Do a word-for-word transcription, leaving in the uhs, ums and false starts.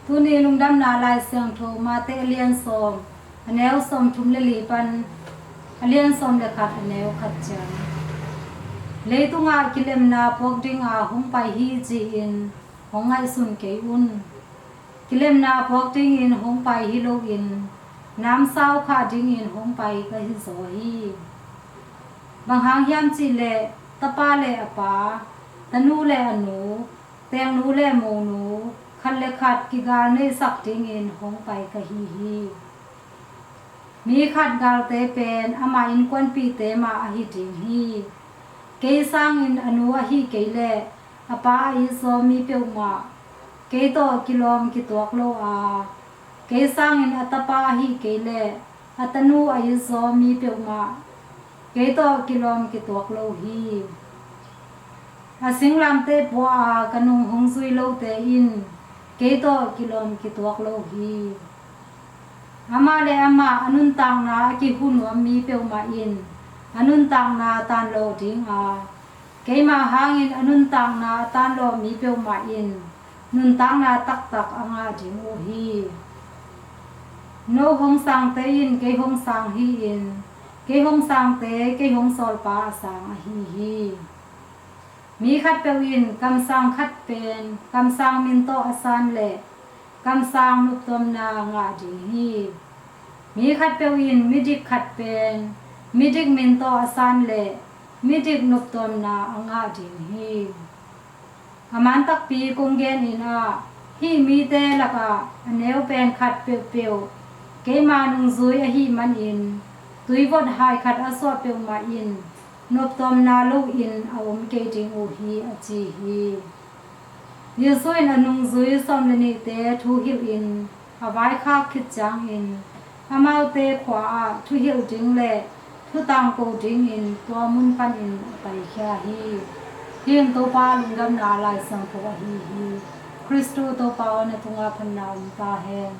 Tuni lungdamna Lai Siangtho Mate a lian sawm, a neu sawm thum le li pan a lian sawm le khat, a neu khat ciang. Leitungah kilemna puak dinga hong pai hi ci-in hong ngaihsun kei un. Kilemna puak dingin hong pai hi loin namsau khah dingin hong pai ka hi zaw hi. Bang hang hiam cihleh tapa le a pa, tanu le a nu, tengnu le monu, khat le khat kigal neihsak dingin hong pai ka hi hi. Mi khat galte pen ama innkuanpihte mah ahi ding hi. Kei sangin a nu ahi kei leh a pa a itzaw mi peuhmah kei tawh kilawm kituak lo a, kei sangin a tapa ahi kei leh a tanu a itzaw mi peuhmah kei tawh kilawm kituak lo hi. A singlamteh pua a ka nung hong zui lote in kei tawh kilawm kituak lo hi. Amah le amah a nuntakna a kihu nuam mi peuhmah in a nuntakna tanlawh dinga, keimah hangin a nuntakna a tanlawh mi peuhmah in nuntakna taktak a ngah ding uh hi. No hong sangte in kei hong sang hi-in, kei hong sangte kei hong sawlpa a sang ahi hi. Mi khatpeuh in kamsang khat pen kamsang min tawh a san leh kamsang noptuamna ngah ding hi. Mi khatpeuh in midik khat pen midik min tawh a san leh midik noptuamna a ngah ding hi. A man takpi kong genin ah, hih mite lakah a neu pen khat peuhpeuh keima nungzui ahih manin tuivot hai khat a suah peuhmah in noptuamna loin a om kei ding uh hi, a ci hi. Jesu in a nungzui sawm le nihte thuhilhin a vaikhak khit ciangin amaute khua-ah thuhilh ding le thutangko dingin tua mun panin a paikhia hi. Hih in Topa lungdamna Lai Siangtho ahi hi. Khristu Topa aw, na tungah phatna om ta hen.